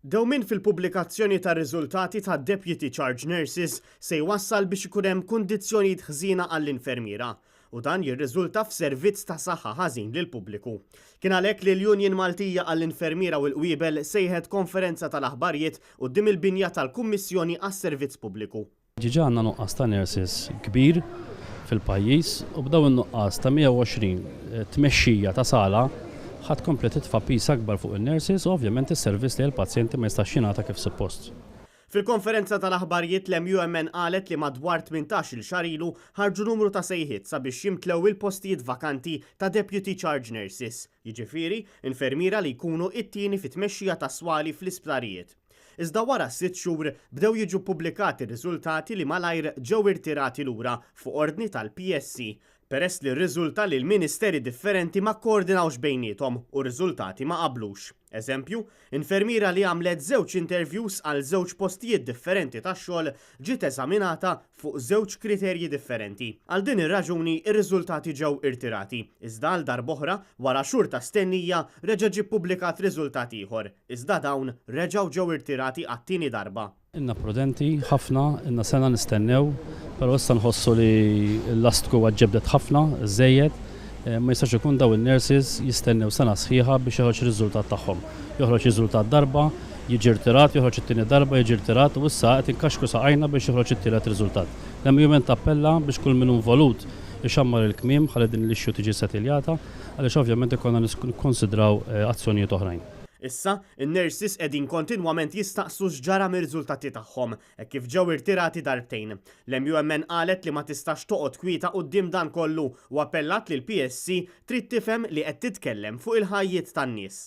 Dewmien fil-pubblikazzjoni tar-riżultati ta' Deputy Charge Nurses se jwassal biex ikun hemm kundizzjonijiet ħżiena għall-infermiera u dan jirriżulta f'servizz ta' saħħa ħażin lill-pubbliku. Kien għalhekk li l-Union Maltija għall-Infermiera u l-Qwiebel sejħet konferenza tal-aħbarijiet quddiem il-binja tal-Kummissjoni għas-Servizz Pubbliku. Diġà għandna nuqqas ta' nurses kbir fil-pajjiż u b'dawn in-nuqqas ta' 120 tmexxija ta' sala ħa tkompli titfa' piż akbar fuq in-nurses u ovvjament is-servizz lejn il-pazjenti ma jistax jingħata kif suppost. Fil-konferenza tal-aħbarijiet l-MUMN qalet li madwar 18-il xahar ilu ħarġu numru ta' sejħiet sabiex jimtlew il-postijiet vakanti ta' Deputy Charge Nurses, jiġifieri infermiera li jkunu it-tieni fit-tmexxija tas-swali fl-isptarijiet. Iżda wara 6 xhur bdew jiġu ppubblikati riżultati li malajr ġew irtirati lura fuq ordni tal-PSC, peress li rriżulta li l-ministeri differenti ma kkoordinawx bejniethom u r-riżultati ma qablux. Eżempju, infermiera li għamlet żewġ interviews għal żewġ postijiet differenti tax-xogħol ġiet eżaminata fuq żewġ kriterji differenti. Għal din ir-raġuni r-riżultati ġew irtirati, iżda għal darb'oħra, wara xhur ta' stennija, reġa' ġie ppubblikat riżultat ieħor, iżda dawn reġgħu ġew irtirati għat-tieni darba. Ilna prudenti ħafna, ilna sena nistennew, però issa nħossu li l-lastku ġġebdet ħafna, żżejjed. Ma jistax ikun dawn in-nurses jistennew sena sħiħa biex joħroġ ir-riżultat tagħhom. Joħroġ riżultat darba, jiġi rtirat, joħroġ it-tieni darba, jiġi rtirat u issa qed inkaxkru saqajna biex joħroġ it-tielet riżultat. L-MUMN tappella biex kull min hu involut ixammar il-kmiem ħalli din l-issue tiġi setiljata għaliex ovvjament ikollna nikkonsidraw azzjonijiet oħrajn. Issa, in-nurses qegħdin kontinwament jistaqsu x'ġara mir-riżultati tagħhom, hekk kif ġew irtirati darbtejn. L-MUMN qalet li ma tistax toqgħod kwieta quddiem dan kollu u appellat li l-PSC trid tifhem li qed titkellem fuq il-ħajjiet tan-nies.